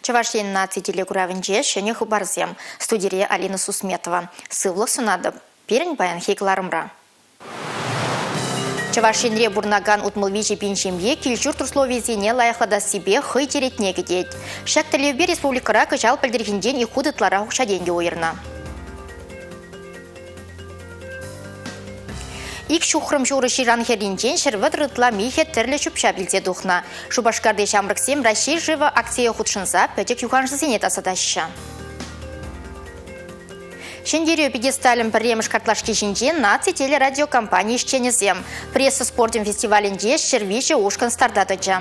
Чӑваш Ен наци телекуравӗнче ҫӗнӗ хыпарсем. Студире Алина Сусметова. Сывлӑх сунатӑп. Пирӗн паянхи кӑларӑмра. Чӑваш Енре пурӑнакан 63 пин ҫемье кил-ҫурт условийӗсене лайӑхлатассипе хӑй черетне кӗтет. Ҫак тӗллевпе республикӑра кӑҫал пӗлтӗрхинчен ик хут ытларах укҫа-тенкӗ уйӑрнӑ. Ик ҫухрӑм ҫурӑ ҫыран хӗрринчен 130 ытла михӗ тӗрлӗ ҫӳп-ҫап илсе тухнӑ. Шупашкарти ҫамрӑксем Раҫҫей шывӗ акцие хутшӑнса пӗчӗк юханшывсене тасатаҫҫӗ. Ҫӗнтерӳ пьедесталӗн пӗрремӗш картлашки ҫинче наци телерадиокомпани ӗҫченӗсем. Пресса спорчӗн фестивалӗнче 103 ушкӑн старта тӑчӗ.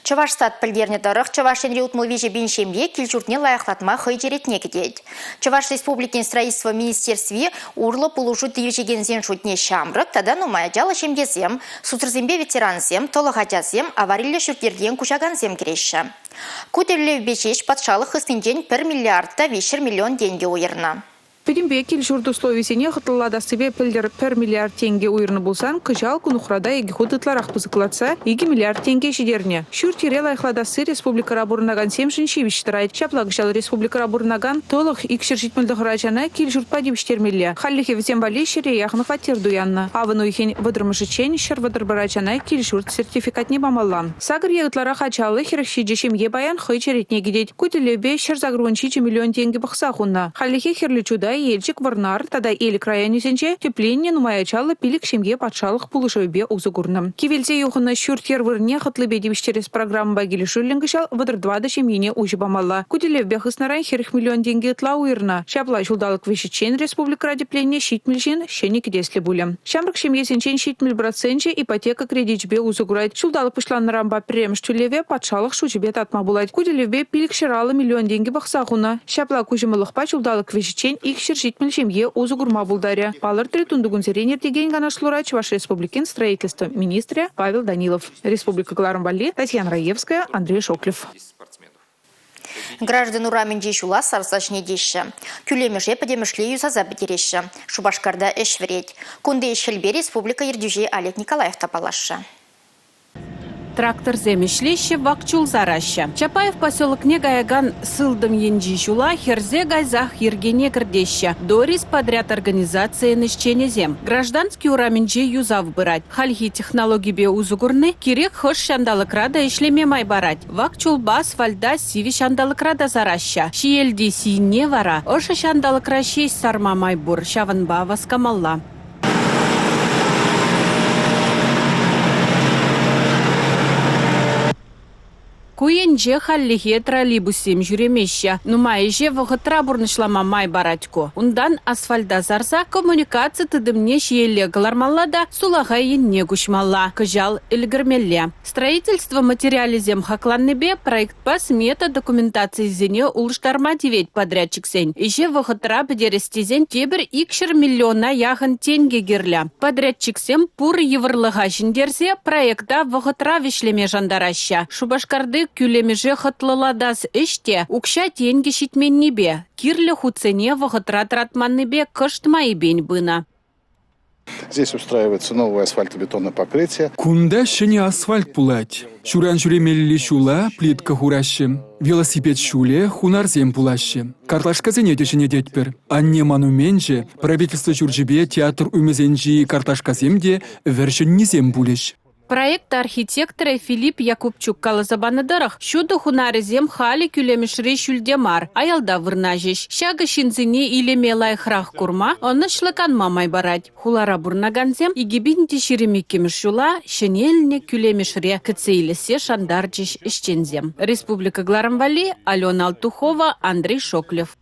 Чӑвашстат пӗлтернӗ тӑрӑх, Чӑваш Енри 63 пин ҫемье кил-ҫуртне лайӑхлатма хӑй черетне кӗтет. Чӑваш Республикин строительство министерстви урлӑ пулӑшу тивӗҫекенсен шутне ҫамрӑк тата нумай ачаллӑ ҫемьесем, сусӑрсемпе ветерансем, тӑлӑх ачасем, авариллӗ ҫурт-йӗртен куҫакансем кӗреҫҫӗ. Ку тӗллевпе ҫеҫ патшалӑх хыснинчен пӗр миллиард та 300 миллион тенкӗ уйӑрнӑ. Пӗтӗмпе кил-ҫурт условийӗсене хӑтлӑлатассипе пӗлтӗр пӗр миллиард тенкӗ уйӑрнӑ пулсан, кӑҫал ку нухрата икӗ хут ытларах пысӑклатса 2 миллиард тенке ҫитернӗ. Ҫурт-йӗре лайӑхлатасси республикӑра пурӑнакансемшӗн ҫивӗч тӑрать. Ҫапла кӑҫал республикӑра пурӑнакан тӑлӑх 279 ачана кил-ҫуртпа тивӗҫтермелле. Хальлӗхе вӗсем валли ҫӗре яхӑн хваттер туяннӑ. Авӑн уйӑхӗн вӑтӑрмӗшӗччен 131 ачана кил-ҫурт сертификатне памалла. Сакӑр е ытларах ачаллӑ 47 ҫемье паян хӑй черетне кӗтет. Ку тӗллевпе 187 миллион тенкӗ пӑхса хунӑ. Хальлӗхе Хӗрлӗ Чутай, Елчӗк, Вӑрнар тата Элӗк районӗсенче тӗпленнӗ нумай ачаллӑ пилӗк ҫемье патшалӑх пулӑшӑвӗпе усӑ курнӑ. Кивелсе юхӑннӑ ҫурт-йӗр вырӑнне хӑтлипе тивӗҫтерес программӑпа килӗшӳллӗн кӑҫал 34 ҫемьене уҫӑ памалла. Ку тӗллевпе хыснаран 40 миллион тенкӗ ытла уйӑрнӑ. Ҫапла ҫулталӑк вӗҫӗччен республикӑра тӗпленнӗ 70 ҫын ҫӗнӗ кӗтеслӗ пулӗ. Ҫамрӑк ҫемьесенчен 70 проценчӗ ипотека кредичӗпе усӑ курать. Ҫулталӑк пуҫланнӑранпа пӗрремӗш тӳлеве патшалӑх шучӗпе татма пулать. Ку тӗллевпе 550 миллион тенкӗ пӑхса хунӑ. Ҫапла ку ҫӑмӑллӑхпа ҫулталӑк вӗҫӗччен 270 ҫемье усӑ курма пултарӗ, палӑртрӗ тунтикунсерен иртекен канашлура Чӑваш Республикин строительство министрӗ Павел Данилов. Республика кӑларӑм валли Татьяна Раевская, Андрей Шоклев. Граждан урамӗнчи ҫула сарса ҫӗнетеҫҫӗ. Кӳлемӗше пӗтӗмӗшле юсаса пӗтереҫҫӗ. Шупашкарта ӗҫ вӗрет. Кунти ӗҫ-хӗлпе республика ертӳҫи Олег Николаев та паллашрӗ. Тракторсем ӗҫлеҫҫӗ, вак чул сараҫҫӗ. Чапаев поселокне каякан сылтӑм енчи ҫула хӗрсе кайсах йӗркене кӗртеҫҫӗ Дорис подряд организацийӗн ӗҫченӗсем. Граждански урамӗнче юсав пырать. Хальхи технологипе усӑ курни кирек хӑш ҫанталӑкра та ӗҫлеме май парать. Вак чулпа асфальта сивӗ ҫанталӑкра та сараҫҫӗ. Ҫиелти сийне вара ӑшӑ ҫанталӑкра ҫеҫ сарма май пур, ҫавӑнпа васкамалла. Ку енче хальлӗхе троллейбуссем ҫӳремеҫҫӗ. Нумай ӗҫе вӑхӑтра пурнӑҫлама май парать ку. Унтан асфальта сарса коммуникаци тытӑмне ҫиеле кӑлармалла та сулахай енне куҫмалла. Кӑҫал ӗлкӗрмелле. Строительство материалӗсем хакланнипе проектпа смета документацийӗсене улӑштарма тивет подрядчиксен. Ӗҫе вӑхӑтра пӗтерес тесен тепӗр 200 миллиона яхӑн тенкӗ кирлӗ. Подрядчиксем пур йывӑрлӑха ҫӗнтерсе проекта вӑхӑтра вӗҫлеме шантараҫҫӗ. Шупашкарти кӳлемӗше хӑтлӑлатас ӗҫ те укҫа-тенкӗ ҫитменнипе, кирлӗ хутсене вӑхӑтра тӑратманнипе кӑшт майӗпен пынӑ. Здесь устраивается новое асфальтобетонное покрытие. Кунта ҫӗнӗ асфальт пулать. Ҫуран ҫӳремелли ҫула плитка хураҫҫӗ. Велосипед ҫулӗ, хунарсем пулаҫҫӗ. Картлашкасене те ҫӗнететпӗр. Анне монуменчӗ, правительство ҫурчӗпе театр умӗсенчи картлашкасем те вӗр-ҫӗннисем пулӗҫ. Проект архитекторӗ Филипп Якубчук каласа панӑ тӑрӑх, ҫутӑ хунарӗсем халӗ кӳлемӗшре ҫӳлте мар, аялта вырнаҫӗҫ. Ҫакӑ ҫынсене илеме лайӑхрах курма, ӑнӑҫлӑ канма май парать. Хулара пурӑнакансем 2022 ҫула ҫӗнелнӗ кӳлемӗшре кӗтсе илессе шантарчӗҫ ӗҫченсем. Республика кӑларӑм валли Алена Алтухова, Андрей Шоклев.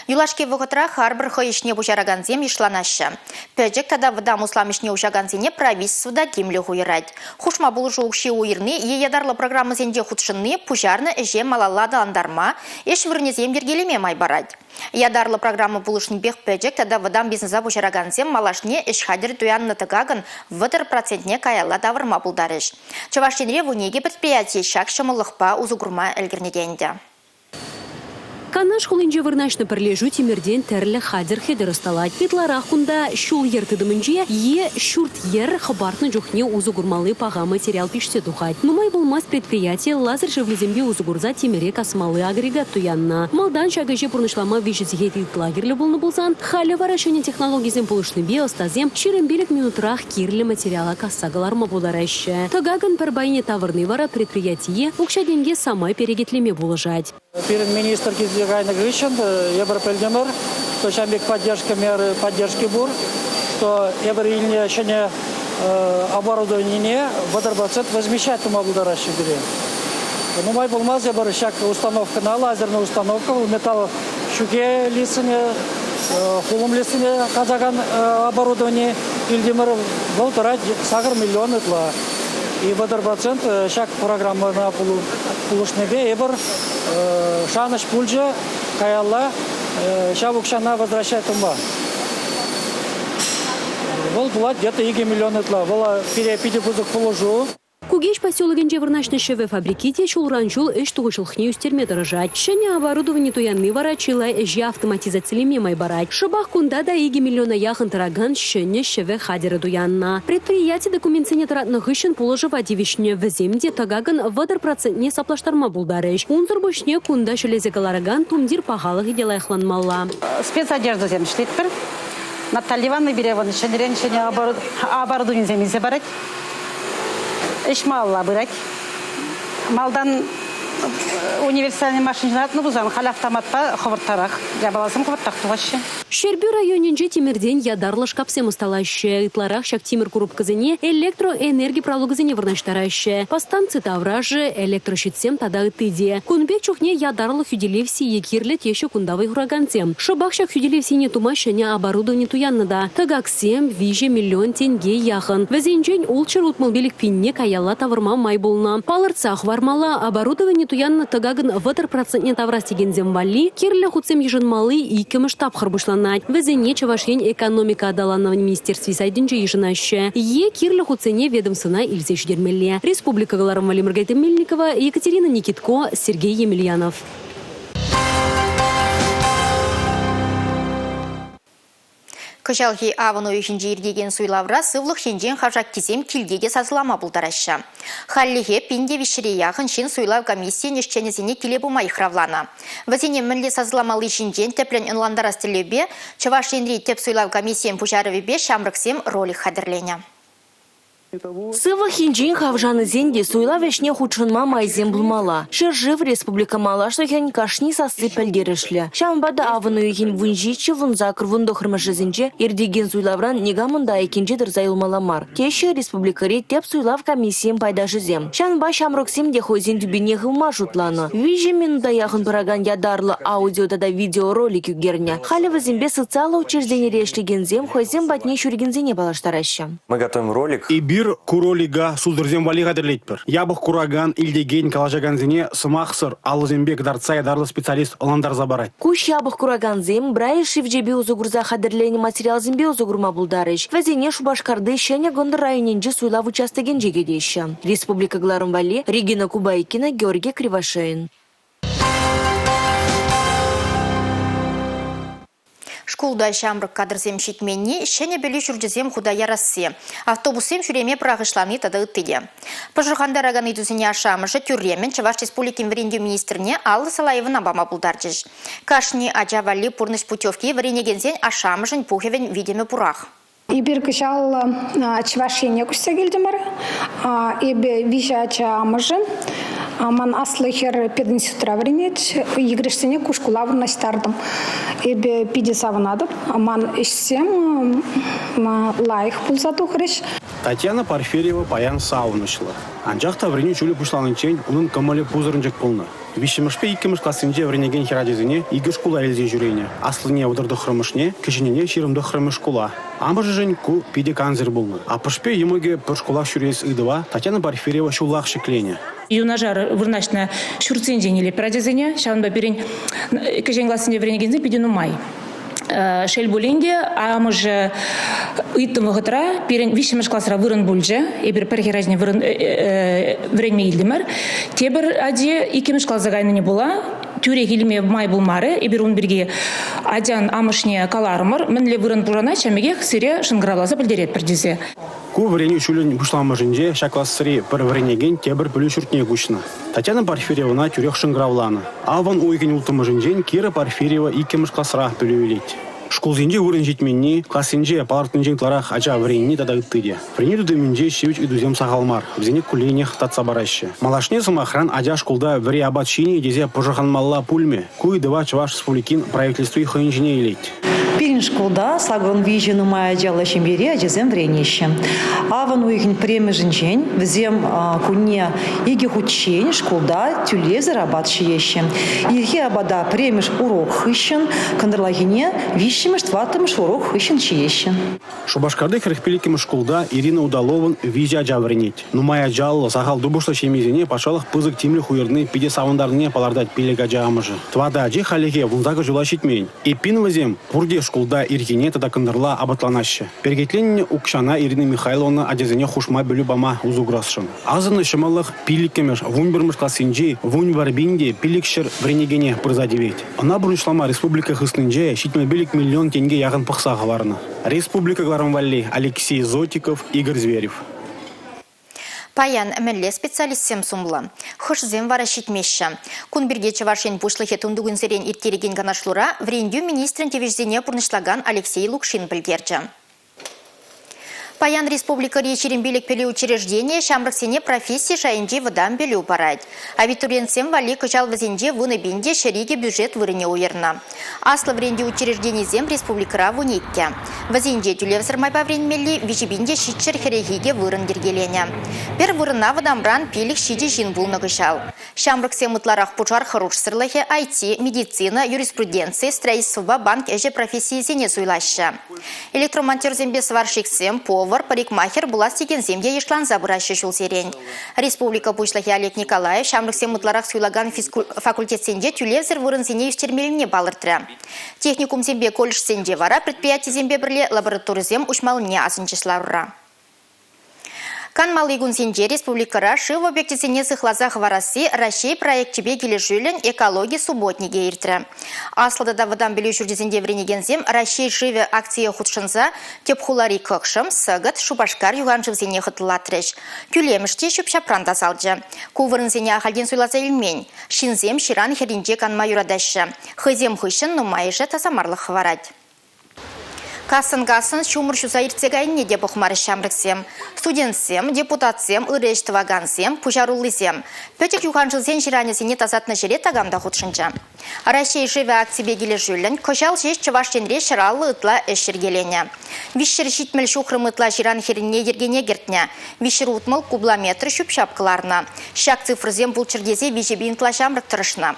Юлашки вӑхӑтра харпӑр хӑй ӗҫне пуҫаракансем йышланаҫҫӗ. Пӗчӗк тата вӑтам услам ӗҫне уҫакансене правительство та тимлӗх уйӑрать. Хушма пулӑшу укҫи уйӑрни е ятарлӑ программӑсенче хутшӑнни пуҫарнӑ ӗҫе малалла аталантарма, ӗҫ вырӑнӗсем йӗркелеме май парать. Ятарлӑ программа пулӑшнипех пӗчӗк тата вӑтам бизнеса пуҫаракансем малашне ӗҫ хатӗр туяннӑ тӑкакӑн 30 процентне каялла тавӑрма пултарӗҫ. Чӑваш Енре 12 предприяти ҫак ҫӑмӑллӑхпа усӑ курма ӗлкӗрнӗ те ӗнтӗ. Канаш хулинче вырнаҫнӑ пӗрлешӳ тимӗртен тӗрлӗ хатӗр-хӗтӗр ӑсталать. Ытларах кунта ҫул-йӗр тытӑмӗнче е ҫурт-йӗр хӑпартнӑ чухне усӑ курмалли паха материал пиҫсе тухать. Нумай пулмасть предприяти лазер шевлисемпе усӑ курса тимӗре касмалли агрегат туяннӑ. Малтан ҫак ӗҫе пурнӑҫлама виҫӗ сехет ытла кирлӗ пулнӑ пулсан, халӗ вара ҫӗнӗ технологисем пулӑшнипе ӑстасем 25 минутрах кирлӗ материала касса кӑларма пултараҫҫӗ. Тӑкакӑн пӗр пайне тавӑрни вара предприятие укҫа-тенке самай перекетлеме пулӑшать. Пирӗн министр килсе кайнӑ хыҫҫӑн эпир пӗлтӗмӗр, что ҫавӑн пек поддержка меры поддержки пур, что эпир илнӗ ҫӗнӗ оборудованине 30% возмещать тума пултараҫҫӗ пире. Нумай пулмасть эпир ҫак установкӑна, лазерная установка, вӑл металл ҫӳхе листсене, хулӑм листсене касакан оборудовани илтӗмӗр. Вӑл тӑрать 8 миллион ытла. И 30% ҫак программӑна пулӑшнипе эпир шанӑҫ пулчӗ каялла ҫав укҫана возвращать тума. Вӑл пулать где-то 2 миллион ытла. Вӑл пире питӗ пысӑк пулӑшу. Кукеҫ поселокӗнче вырнаҫнӑ ҫӗвӗ фабрики те ҫулран-ҫул ӗҫ тухӑҫлӑхне ӳстерме тӑрӑшать. Ҫӗнӗ оборудовани туянни вара чылай ӗҫе автоматизацилеме май парать. Шӑпах кунта та 2 миллиона яхӑн тӑракан ҫӗнӗ ҫӗвӗ хатӗрӗ туяннӑ. Предприяти документсене тӑратнӑ хыҫҫӑн пулӑшӑва тивӗҫнӗ. Вӗсем те тӑкакӑн 30 процентне саплаштарма пултарӗҫ. Унсӑр пуҫне кунта ҫӗлесе кӑларакан тумтир пахалӑхӗ те лайӑхланмалла. Спецодеждӑсем ӗҫлетпӗр. Наталья Ивановна пире вӑн ҫӗнӗрен ҫӗнӗ оборудованисем илсе парать. Ӗҫ малалла пырать. Малтан универсальный машина ҫунатнӑ пулсан халь автоматпа хӑвӑрттарах, япаласем хӑвӑртрах тухаҫҫӗ. Ҫӗрпӳ районӗнче тимӗртен ятарлӑ шкапсем ӑсталаҫҫӗ. Ытларах ҫак тимӗр курупкасене электроэнерги пралукӗсене вырнаҫтараҫҫӗ. Подстанци таврашӗ, электрощитсем тата ытти те. Кун пек чухне ятарлӑ хӳтӗлев сийӗ кирлӗ теҫҫӗ кунта вӑй хуракансем. Шӑпах ҫак хӳтӗлев сийне тума ҫӗнӗ оборудовани туяннӑ та. Тӑкаксем 3 миллион тенке яхӑн. Вӗсенчен 665 пинне каялла тавӑрма май пулнӑ. Палӑртса хӑвармалла, оборудовани туяннӑ тӑкакӑн 30 процентне тавӑрас текенсем валли кирлӗ хутсем йышӑнмалли иккӗмӗш тапхӑр пуҫланать. Вӗсене Чӑваш Ен Экономика аталанӑвӗн министерстви сайтӗнче йышӑнаҫҫӗ. Е кирлӗ хутсене ведомствӑна илсе ҫитермелле. Республика кӑларӑм валли Маргарита Мельникова, Екатерина Никитко, Сергей Емельянов. Кӑҫалхи авӑн уйӑхӗнче иртекен суйлавра сывлӑх енчен хашаккисем килте те сасӑлама пултараҫҫӗ. Хальлӗхе 1300-е яхӑн ҫын суйлав комиссийӗн ӗҫченӗсене киле пыма йыхравланӑ. Вӗсене мӗнле сасӑламалли ҫинчен тӗплӗн ӑнлантарас тӗллевпе Чӑваш Енри тӗп суйлав комиссийӗн пуҫарӑвӗпе ҫамрӑксем ролик хатӗрленӗ. Сывлӑх енчен хавшанисен те суйлав ӗҫне хутшӑнма майсем пулмалла. Ҫӗршыв, республика малашлӑхӗн кашни сасси пӗлтерӗшлӗ. Ҫавӑнпа та авӑн уйӑхӗн 17, 18, 19-мӗшӗсенче иртекен суйлавран никамӑн та айккинче тӑрса юлмалла мар, теҫҫӗ республикӑри тӗп суйлав комиссийӗн пайташӗсем. Ҫавӑнпа ҫамрӑксем те хӑйсен тӳпине хывма шутланӑ. Виҫӗ минута яхӑн пыракан ятарлӑ аудио тата видеоролик ӳкернӗ. Халӗ вӗсемпе социаллӑ учрежденире ӗҫлекенсем хӑйсем патне ҫӳрекенсене паллаштараҫҫӗ. Мы готовим ролик. Эпир ку ролика сусӑрсем валли хатӗрлетпӗр. Япӑх куракан, илтекен, калаҫакансене сӑмахсӑр, алӑсемпе кӑтартса ятарлӑ специалист ӑнлантарса парать. Куҫ япӑх куракансем Брайль шрифчӗпе усӑ курса хатӗрленӗ материалсемпе усӑ курма пултарӗҫ. Вӗсене Шупашкарти Ҫӗнӗ Кӑнтӑр районӗнчи суйлав участокӗнче кӗтеҫҫӗ. Республика кӑларӑм валли Регина Кубайкина, Георгий Кривошеин. Шкулта ҫамрӑк кадрсем ҫитменни, ҫӗнӗ пӗлӳ ҫурчӗсем хута ярасси, автобуссем ҫӳреме пӑрахӑҫлани тата ытти те. Пӑшӑрхантаракан ыйтусене ашшӗ-амӑшӗ тӳрремӗн Чӑваш Республикин вӗрентӳ министрне Алла Салаевӑна пама пултарчӗҫ. Кашни ача валли пурнӑҫ путевки вӗренекенсен ашшӗ-амӑшӗн пухӑвӗн витӗмӗ пурах. Эпир кӑҫал Чӑваш Ене куҫса килтӗмӗр. Эпӗ виҫӗ ача амӑшӗ. Ман аслӑ хӗр пединститутра вӗренет. Йӗкӗрешсене ку шкула вырнаҫтартӑм. Эпӗ питӗ савӑнатӑп. Ман ӗҫсем лайӑх пулса тухрӗҫ. Татьяна Порфирьева паян савӑнӑҫлӑ. Анчах та вӗренӳ ҫулӗ пуҫланиччен унӑн кӑмӑлӗ пусӑрӑнчӑк пулнӑ. Виҫҫӗмӗшпе иккӗмӗш классенче вӗренекен хӗрачасене икӗ шкула илсе ҫӳренӗ. Аслине 39-мӗшне, кӗҫӗннине 29-мӗш шкула. Амӑшӗшӗн ку питӗ кансӗр пулнӑ. Аппӑшпе йӑмӑкӗ пӗр шкулах ҫӳрес ыйтӑва Татьяна Порфирьева ҫуллах ҫӗкленӗ. Юнашар вырнаҫнӑ ҫуртсенчен илетпӗр ачасене. Ҫавӑнпа пирӗн кӗҫӗн классенче вӗренекенсем питӗ нумай. Шел пулин те, амӑшӗ ыйтнӑ вӑхӑтра пирӗн виҫҫӗмӗш класра вырӑн пулчӗ. Эпир пӗр хӗрачине вырӑн вӗренме илтӗмӗр. Тепӗр ачи иккӗмӗш класа кайнине пула. Тӳрех илме май пулмарӗ. Эпир ун пирки ачан амӑшне каларӑмӑр, мӗнле вырӑн пушанать, ҫавӑн пекех сире шӑнкӑравласа пӗлтеретпӗр тесе. Ку вӗренӳ ҫулӗн пуҫламӑшӗнче ҫак класри пӗр вӗренекен тепӗр пӗлӳ ҫуртне куҫнӑ. Татьяна Порфирьевӑна тӳрех шӑнкӑравланӑ. Авӑн уйӑхӗн 6-мӗшӗнчен Кира Порфирьева иккӗмӗш класра пӗлӳ илет. Шкулсенче вырӑн ҫитменни, классенче палӑртнинчен ытларах ача вӗренни тата ытти те. Вӗренӳ тытӑмӗнче ҫивӗч ыйтусем сахал мар, вӗсене кулленех татса параҫҫӗ. Малашне, сӑмахран, ача шкулта вӗри апат ҫинӗ тесе пӑшӑрханмалла пулмӗ. Ку ыйтӑва Чӑваш Республикин правительстви хӑйӗн ҫине илет. Пирӗн шкулта 83 нумай ачаллӑ ҫемьере ачасем вӗренеҫҫӗ. Авӑн уйӑхӗн пӗрремӗшӗнчен вӗсем кунне икӗ хутчен шкулта тӳлевсӗр апат ҫиеҫҫӗ. Ирхи апата пӗрремӗш урок хыҫҫӑн, кӑнтӑрлахине виҫҫӗмӗш, тӑваттӑмӗш урок хыҫҫӑн ҫиеҫҫӗ. Шупашкарти 45-мӗш шкулта Ирина Удаловӑн виҫӗ ача вӗренет. Нумай ачаллӑ, сахал тупӑшлӑ ҫемьесене патшалӑх пысӑк тимлӗх уйӑрни питӗ савӑнтарнине палӑртать пилӗк ача амӑшӗ. Тӑватӑ ачи хальлӗхе 18 ҫула ҫитмен. Эппин вӗсем пурте шкулта ирхине тата кӑнтӑрла апатланаҫҫӗ. Перекетленнӗ укҫана Ирина Михайловна ачасене хушма пӗлӳ пама усӑ курасшӑн. Асӑннӑ ҫӑмӑллӑх пиллӗкмӗш, вунпӗрмӗш классенчи 11 пин те 500 вӗренекене пырса тивет. Ӑна пурнӑҫлама республика хыснинче 75 миллион тенке яхӑн пӑхса хӑварнӑ. Республика кӑларӑм валли Алексей Зотиков, Игорь Зверев. Паян мӗнле специалистсем сумлӑ? Хӑшӗсем вара ҫитмеҫҫӗ? Кун пирки Чӑваш Ен Пуҫлӑхӗ тунтикунсерен ирттерекен канашлура вӗрентӳ министрӗн тивӗҫӗсене пурнӑҫлакан Алексей Лукшин пӗлтерчӗ. Паян республикӑри 25 пӗлӳ учрежденийӗ ҫамрӑксене професси шайӗнчи вӑтам пӗлӳ парать. Абитуриентсем валли кӑҫал вӗсенче 10 пин те 102 бюджет вырӑнӗ уйӑрнӑ. Аслӑ вӗрентӳ учрежденийӗсем республикӑра 12. Вӗсенче тӳлевсӗр майпа вӗренмелли 3 пин те 742 вырӑн йӗркеленӗ. Пӗр вырӑна вӑтамран 5-7 ҫын пулнӑ кӑҫал. Ҫамрӑксем ытларах пушар хӑрушсӑрлӑхӗ, IT, медицина, юриспруденци, строительствӑпа банк ӗҫӗ профессийӗсене суйлаҫҫӗ. Электромонтерсемпе сварщиксем, повар, парикмахер пулас текенсем те йышланса пыраҫҫӗ ҫулсерен. Республика Пуҫлӑхӗ Олег Николаев ҫамрӑксем ытларах суйлакан факультетсенче тӳлевсӗр вырӑнсене ӳстермеллине палӑртрӗ. Техникумсемпе колледжсенче вара предприятисемпе пӗрле лабораторисем уҫмаллине асӑнчӗҫ ларура. Канмалли кунсенче республикӑра шыв объекчӗсене сыхласа хӑварасси Раҫҫей проекчӗпе килӗшӳллӗн экологи субботникӗ иртрӗ. Аслӑ тата вӑтам пӗлӳ ҫурчӗсенче вӗренекенсем Раҫҫей шывӗ акцие хутшӑнса тӗп хулари Кӑкшӑм, Сӑкӑт, Шупашкар юханшывсене хӑтлӑлатрӗҫ. Кӳлемӗш те ҫӳп-ҫапран тасалчӗ. Ку вырӑнсене ахальтен суйласа илмен. Ҫынсем ҫыран хӗрринче канма юратаҫҫӗ. Хӑйсем хыҫҫӑн нумайӑшӗ тасамарлӑх хӑварать. Кассӑн-кассӑн ҫумӑр ҫуса иртсе кайнине те пӑхмарӗҫ ҫамрӑксем. Студентсем, депутатсем, ырӑ ӗҫ тӑвакансем, пуҫаруллисем. Пӗчӗк юханшывсен ҫыранӗсене тасатнӑ ҫӗре такам та хутшӑнчӗ. Раҫҫей шывӗ акципе килӗшӳллӗн кӑҫал ҫеҫ Чӑваш Енре 150 ытла ӗҫ йӗркеленӗ. 370 ҫухрӑм ытла ҫыран хӗррине йӗркене кӗртнӗ. 360 кубла метр ҫӳп-ҫап кӑларнӑ. Ҫак цифрӑсем пулччӑр тесе 3 пин ытла ҫамрӑк тӑрӑшнӑ.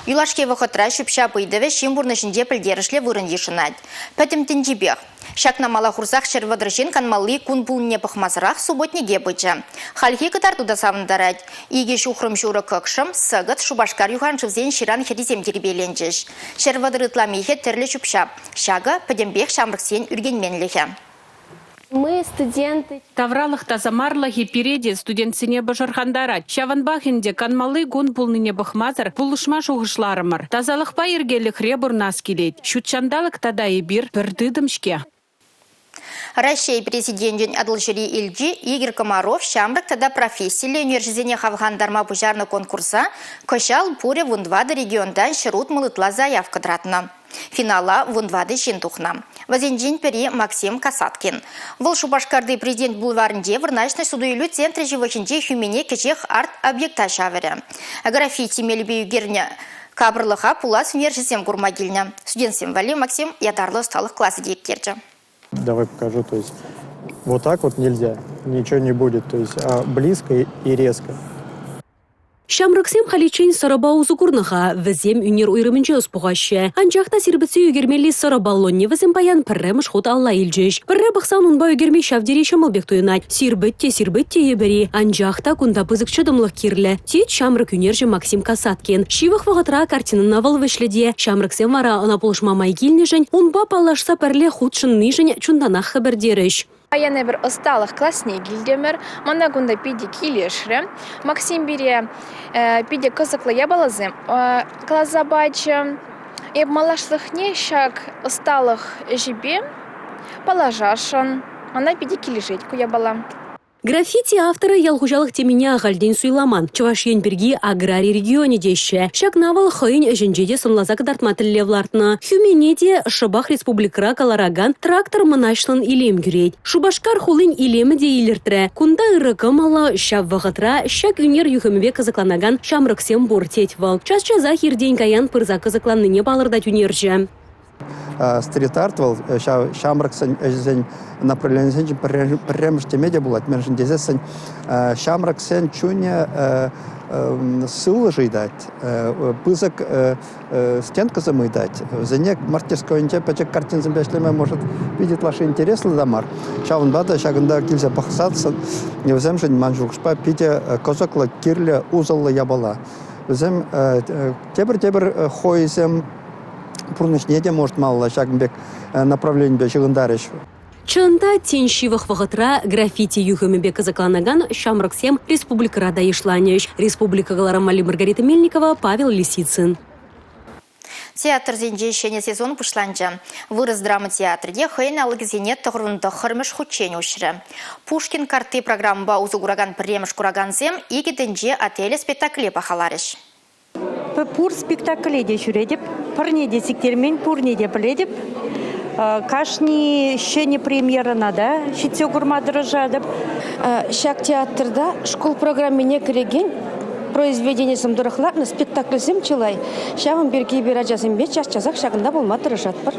Юлашки вӑхӑтра ҫӳп-ҫап ыйтӑвӗ ҫын пурнӑҫӗнче пӗлтерӗшлӗ вырӑн йышӑнать. Пӗтӗм тӗнчипех. Ҫакна мала хурсах 130 ҫын канмалли кун пулнине пӑхмасӑрах субботнике пычӗ. Хальхи кӑтарту та савӑнтарать. Икӗ ҫухрӑм ҫурӑ Кӑкшӑм, Сӑкӑт, Шупашкар юханшывсен ҫыран хӗррисем тирпейленчӗҫ. 130 ытла михӗ тӗрлӗ ҫӳп-ҫап. Ҫакӑ пӗтӗмпех ҫамрӑксен ӳркенменлӗхӗ. Мы студенты. Тавралӑх тасамарлӑхӗ пире те студентсене пӑшӑрхантарать. Ҫавӑнпах ӗнтӗ канмалли кун пулнине пӑхмасӑр пулӑшма шухӑшларӑмӑр. Тасалӑхпа йӗркелӗхре пурӑнас килет. Ҫут ҫанталӑк тата эпир пӗр тытӑм-ҫке. Раҫҫей Президенчӗн Атӑлҫири элчи Игорь Комаров ҫамрӑк тата профессиллӗ ӳнерҫӗсене хавхалантарма пуҫарнӑ конкурса кӑҫал пурӗ 14 регионтан 160 ытла заявка тӑратнӑ. Финала 14 ҫын тухнӑ. Вӗсенчен пӗри Максим Касаткин. Вӑл Шупашкарти Президент бульварӗнче вырнаҫнӑ суту-илӳ центрӗ ҫывӑхӗнчи хӳмене кӗҫех арт-объекта ҫавӑрӗ. Граффити мелӗпе ӳкернӗ капӑрлӑха пулас ӳнерҫӗсем курма килнӗ. Студентсем валли Максим ятарлӑ ӑсталӑх класӗ те ирттерчӗ. Давай покажу. То есть вот так вот нельзя, ничего не будет. То есть а близко и резко. Ҫамрӑксем халиччен сӑрӑпа усӑ курнӑ-ха. Вӗсем ӳнер уйрӑмӗнче ӑс пухаҫҫӗ. Анчах та сирпӗтсе ӳкермелли сӑрӑ баллонне вӗсем паян пӗрремӗш хут алла илчӗҫ. Пӗрре пӑхсан унпа ӳкерме ҫав тери ҫӑмӑл пек туйӑнать. Сирпӗт те сирпӗт тейӗпӗр-и. Анчах та кунта пысӑк чӑтӑмлӑх кирлӗ, тет ҫамрӑк ӳнерҫӗ Максим Касаткин. Ҫывӑх вӑхӑтра картинӑна вӑл вӗҫлӗ те. Ҫамрӑксем вара ӑна пулӑшма май килнӗшӗн, унпа паллашса пӗрле хутшӑннишӗн чунтанах хӗпӗртерӗҫ. Паян эпир ӑсталӑх класне килтӗмӗр. Мана кунта питӗ килӗшрӗ. Максим пире питӗ кӑсӑклӑ япаласем каласа пачӗ. Эп малашлӑхне ҫак ӑсталӑх ӗҫӗпе паллашасшӑн. Мана питӗ килӗшет ку япала. Граффити авторӗ ял хуҫалӑх темине ахальтен суйламан. Чӑваш Ен пирки аграри регионӗ теҫҫӗ. Ҫакна вӑл хӑйӗн ӗҫӗнче те сӑнласа кӑтартма тӗллев лартнӑ. Хӳмене те шӑпах республикӑра кӑларакан трактор мӑнаҫлӑн илем кӳрет. Шупашкар хулин илемӗ те илӗртрӗ. Кунта ырӑ кӑмӑллӑ, ҫав вӑхӑтра ҫак ӳнер юхӑмӗпе кӑсӑкланакан ҫамрӑксем пур, тет вӑл. Час-часах иртен-каян пырса кӑсӑкланнине палӑртать ӳнерҫӗ. Стрит-арт вӑл ҫав ҫамрӑксен ӗҫӗсен направленийӗсенчен пӗрремӗш теме те пулать. Мӗншӗн тесессӗн ҫамрӑксен чунӗ сывлӑш ыйтать, пысӑк стенкӑсем ыйтать. Вӗсене мастерскойӗнче пӗчӗк картинсемпе ӗҫлеме, может, питӗ ытлашши интереслӗ та мар. Ҫавӑнпа та ҫакӑнта килсе пӑхсассӑн вӗсемшӗн, ман шухӑшпа, питӗ кӑсӑклӑ, кирлӗ, усӑллӑ япала. Вӗсем тепӗр-тепӗр хойсем пурнӑҫне те, может, малалла ҫакӑн пек направленипе ҫыхӑнтарӗҫ. Чӑн та, тин ҫывӑх вӑхӑтра граффити юхӑмӗпе кӑсӑкланакан ҫамрӑксем республикӑра та йышланӗҫ. Республика кӑларӑмалли Маргарита Мельникова, Павел Лисицын. Театрсенче ҫӗнӗ сезон пуҫланчӗ. Вырӑс драма театрӗ те хӑйӗн алӑкӗсене тӑхӑрмӗш хутчен уҫрӗ. Пушкин картти программӑпа усӑ куракан пӗрремӗш куракансем Икӗ тӗнче отелӗ спектакле пахаларӗҫ. Пур спектакле те ҫӳретӗп, пӗрне те сиктермен, пурне те пӗлетӗп. Кашни ҫӗнӗ премьерӑна та ҫитсе курма тӑрӑшатӑп. Ҫак театрта шкул программине кӗрекен произведенисем тӑрӑх лартнӑ спектакльсем чылай. Ҫавӑн пирки эпир ачасемпе час-часах ҫакӑнта пулма тӑрӑшатпӑр.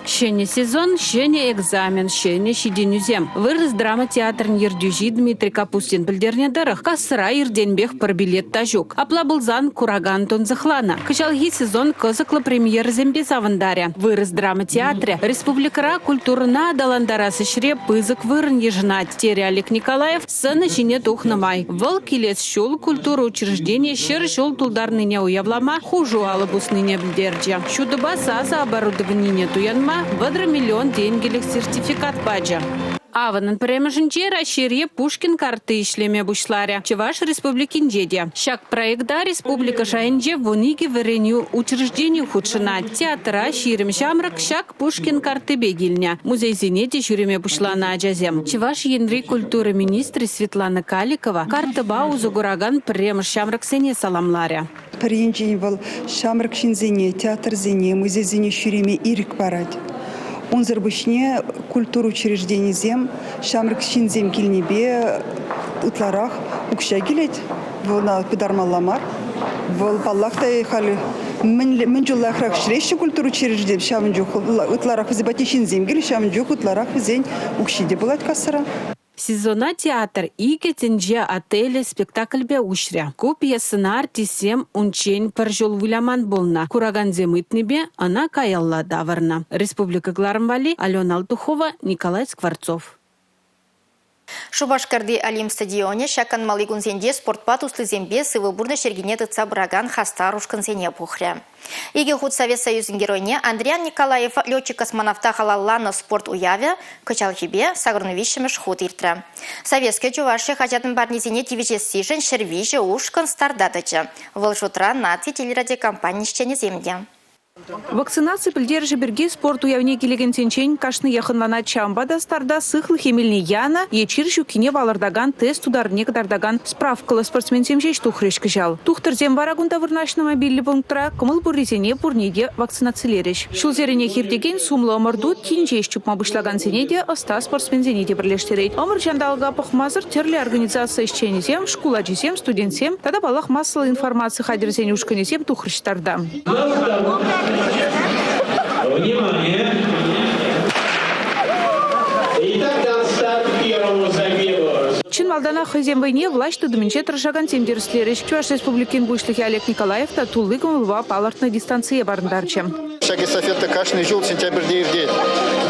Ҫӗнӗ сезон, ҫӗнӗ экзамен, ҫӗнӗ ҫитӗнӳсем. Вырӑс драма театрӗн ертӳҫи Дмитрий Капустин пӗлтернӗ тӑрӑх, кассӑра иртенпех пӗр билет та ҫук. Апла пулсан куракан тунсӑхланӑ. Кӑҫалхи сезон кӑсӑклӑ премьерӑсемпе савӑнтарӗ. Вырӑс драма театрӗ республикӑра культурӑна аталантарас ӗҫре пысӑк вырӑн йышӑнать, терӗ Олег Николаев сцена ҫине тухнӑ май. Вӑл килес ҫул культура учрежденийӗ 100 ҫул тултарнине уявлама хушу алӑ пуснине пӗлтерчӗ. Ҫутӑпа сасӑ оборудованине туянма 30 миллион тенкӗлӗх сертификат пачӗ. Авӑнӑн пӗрремӗшӗнче Раҫҫейре Пушкин картти ӗҫлеме пуҫларӗ. Чӑваш Республикинче те. Ҫак проекта республика шайӗнче 12 вӗренӳ учрежденийӗ хутшӑнать. Театра 20 ҫамрӑк ҫак Пушкин карттипе килнӗ. Музейсене те ҫӳреме пуҫланӑ ачасем. Чӑваш Енри культура министрӗ Светлана Каликова карттӑпа усӑ куракан пӗрремӗш ҫамрӑксене саламларӗ. Пӗр енчен вӑл ҫамрӑк ҫынсене, театрсене, музейсене ҫӳреме ирӗк парать. Унсӑр пуҫне культура учрежденийӗсем ҫамрӑк ҫынсем килнипе ытларах укҫа килет. Вӑл пытармалла мар. Вӑл, паллах та, халь мӗн чул лайӑхрах ӗҫлеҫҫӗ культура учрежденийӗсем, ҫавӑн чух ытларах вӗсем патне ҫынсем килӗҫ, ҫавӑн чух ытларах вӗсен укҫи те пулать кассӑра. Сезона театр икӗ тӗнче отелӗ спектакльпе уҫрӗ. Ку пьесӑна артистсем унччен пӗр ҫул выляман пулнӑ. Куракансем ыйтнипе ӑна каялла тавӑрнӑ. Республика кӑларӑм валли Алена Алтухова, Николай Скворцов. Шупашкарти Олимп стадионӗ ҫак канмалли кунсенче спортпа туслисемпе сывӑ пурнӑҫ йӗркине тытса пыракан хастар ушкӑнсене пухрӗ. Икӗ хут Совет Союзӗн Геройне Андриян Николаев летчик-космонавта халалланӑ спорт уявӗ кӑҫалхипе 83-мӗш хут иртрӗ. Советская Чувашия хаҫатӑн парнисене тивӗҫессишӗн 103 ушкӑн старта тӑчӗ. Вӑл шутра наци телерадиокомпани ӗҫченӗсем те. Вакцинаци пӗлтерӗшӗ пирки спорт уявне килекенсенчен кашниех ӑнланать. Ҫавӑнпа та старта сыхлӑх эмелне янӑ е чир ҫуккине палӑртакан тест тутарнине кӑтартакан справкӑллӑ спортсменсем ҫеҫ тухрӗҫ кӑҫал. Тухтӑрсем вара кунта вырнаҫнӑ мобильлӗ пунктра кӑмӑл пуррисене пурне те вакцинацилерӗҫ. Ҫулсеренех иртекен сумлӑ ӑмӑрту тин ҫеҫ чупма пуҫлакансене те, ӑста спортсменсене те пӗрлештерет. Ӑмӑр ҫанталӑка пӑхмасӑр тӗрлӗ организаци ӗҫченӗсем, шкул ачисем, студентсем тата, паллах, массӑллӑ информаци хатӗрӗсен ушкӑнӗсем тухрӗҫ старта. Внимание! Итак, дан старт первому забегу. Чӑн малтанах хӑйсен вӑйне влаҫ тытӑмӗнче тӑрӑшакансем тӗрӗслерӗҫ. Чӑваш Республикин Пуҫлӑхӗ Олег Николаев та тулли кӑмӑлпа палӑртнӑ дистанцие парӑнтарчӗ. Ҫак эстафета кашни ҫул сентябрьте иртет.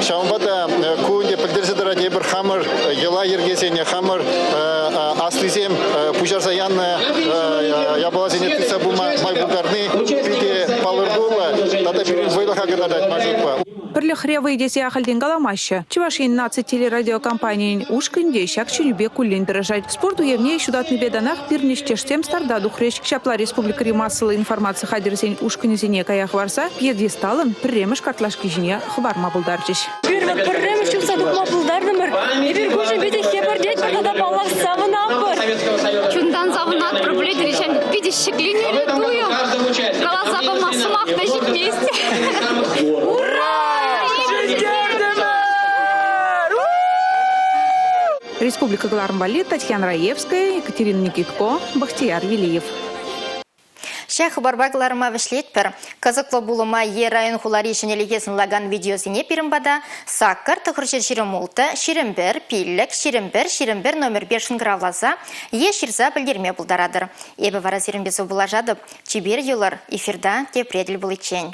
Ҫавӑнпа та ку ӗнтӗ пӗлтерсе тӑрать эпир хамӑр йӑла-йӗркесене, хамӑр аслисем пуҫарса янӑ япаласене тытса пыма май пултарни питӗ палӑртуллӑ тата пирӗн вӑйлӑха кӑтартать маршрутпа. Пӗрлӗхре вӑй тесе ахальтен каламаҫҫӗ. Чӑваш Ен наци телерадиокомпанийӗн ушкӑнӗ те ҫак чӗнӳпе куллен тӑрӑшать. Спорт уявне ҫутатнипе танах пирӗн ӗҫтешсем старта тухрӗҫ. Ҫапла республикӑри массӑллӑ информаци хатӗрӗсен ушкӑнӗсене кая хӑварса пьедесталӑн пӗрремӗш картлашки ҫине хӑпарма пултарчӗҫ. Пирӗн пӗрремӗш чупса тухма пултартӑмӑр. Эпир куҫӑн питӗ хӗпӗртетпӗр тата паллах савӑнатпӑр. Чунтан савӑнатпӑр, пӗлетӗр питӗ ҫӗкленӳллӗ туйӑм. Каласа пама сӑмах та ҫитмест. Ура! Ҫӗнтертӗмӗр! Республика кӑларӑм валли Татьяна Раевская, Екатерина Никитко, Бахтияр Велиев. Ҫак хыпарпа кӑларӑма вӗҫлетпӗр. Кӑсӑклӑ пулӑма е район-хулари ҫӗнӗлӗхе сӑнлакан видеосене пирӗн пата саккӑр 926 21 5 21 21 номерпе шӑнкӑравласа е ҫырса пӗлтерме пултаратӑр. Эпӗ вара сирӗнпе сывпуллашатӑп. Чипер юлӑр, эфирта тепре тӗл пуличчен.